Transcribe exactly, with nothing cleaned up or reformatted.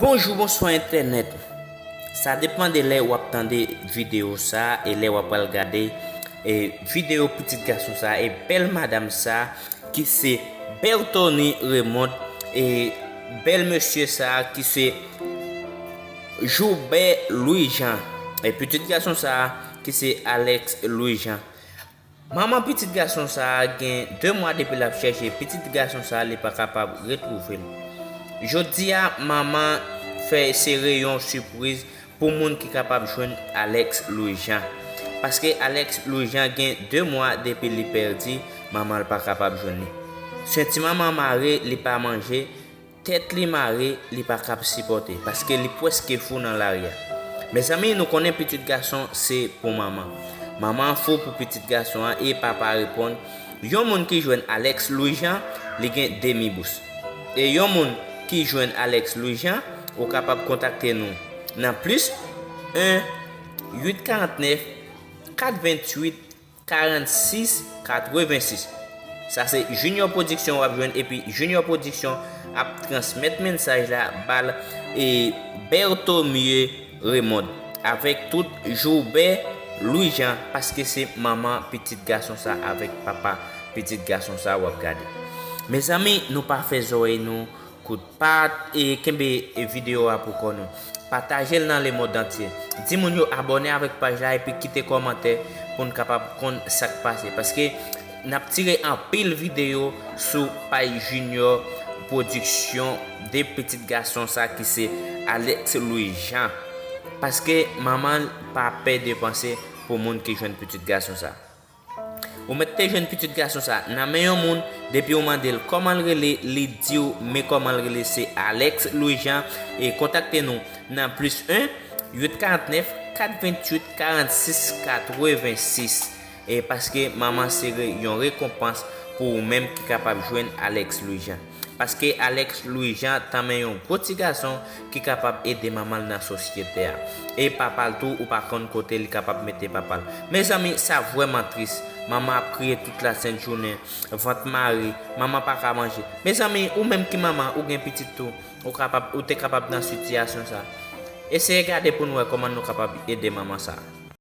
Bonjou, bonswa entènèt. Sa depann de lè w ap tande videyo sa a e lè w ap pral gade e videyo pitit gason sa a e bèl madanm sa a ki se Berthony Raymond e bèl mesye sa a ki se Joubert Louis Jean. E pitit gason sa a ki se Alex Louis Jean. Manman pitit gason sa a gen de mwa depi l ap chèche pitit gason sa a, li pa kapab retwouve l. Jodi a, manman fè sere yon sipriz pou moun ki kapab jwenn Alex Louis Jean. Paske Alex Louis Jean gen de mwa depi li pèdi, manman l pa kapab jwenn li. Senti manman mare, li pa manje, tèt li mare, li pa kab sipòte, paske li prèske fou nan lari a. Mezanmi, nou konnen pitit gason se pou manman. Manman fou pou pitit gason an e papa reponn, yon moun ki jwenn Alex Louis Jean, li gen demi bous. E yon moun ki jwenn Alex Louis Jean, ou kapab kontakte nou nan plis en uit karant nèf kat venntuit karannsis katrevensis. Sa se Junior Production w ap jwenn, epi Junior Production ap transmèt mesaj la ba l e Berthomie Raymond avèk tout Joubert Louis Jean, paske se manman pitit gason sa avèk papa pitit gason sa w ap gade. Mezanmi, nou pa fè zòrèy nou kout pa e kenbe videyo a pou kò nou. Pataje l nan lemonn antye. Di moun yo abòne avèk paj la epi kite kòmantè pou n kapab konn sa k pase. Paske n ap tire anpil videyo sou paj Junior Production de pitit gason sa ki se Alex Louis Jean. Paske manman l pa pè depanse pou moun ki jwenn pitit gason sa. Ou mèt te jwenn pitit gason sa nan men yon moun, depi w mande l kòman l rele, li di w men kòman l rele, se Alex Louis Jean, e kontakte nou nan plis en uit karant nèf kat venntuit karannsis katrevensis. E paske manman se re- yon rekonpans pou ou menm ki kapab jwenn Alex Louis Jean. Paske Alex Louis Jean tanmen yon gwo ti gason ki kapab ede manman l nan sosyete a. E papa l tou, ou pa konn kote li kapab mete papa l. Mezanmi, sa vrèman tris. Manman ap kriye tout lasent jounen, vant mare, manman pa ka manje. Mezanmi, ou menm ki manman, ou gen pitit tou, ou kapab, ou te kapab nan sitiyasyon sa. Eseye gade pou n wè kòman nou kapab ede manman sa.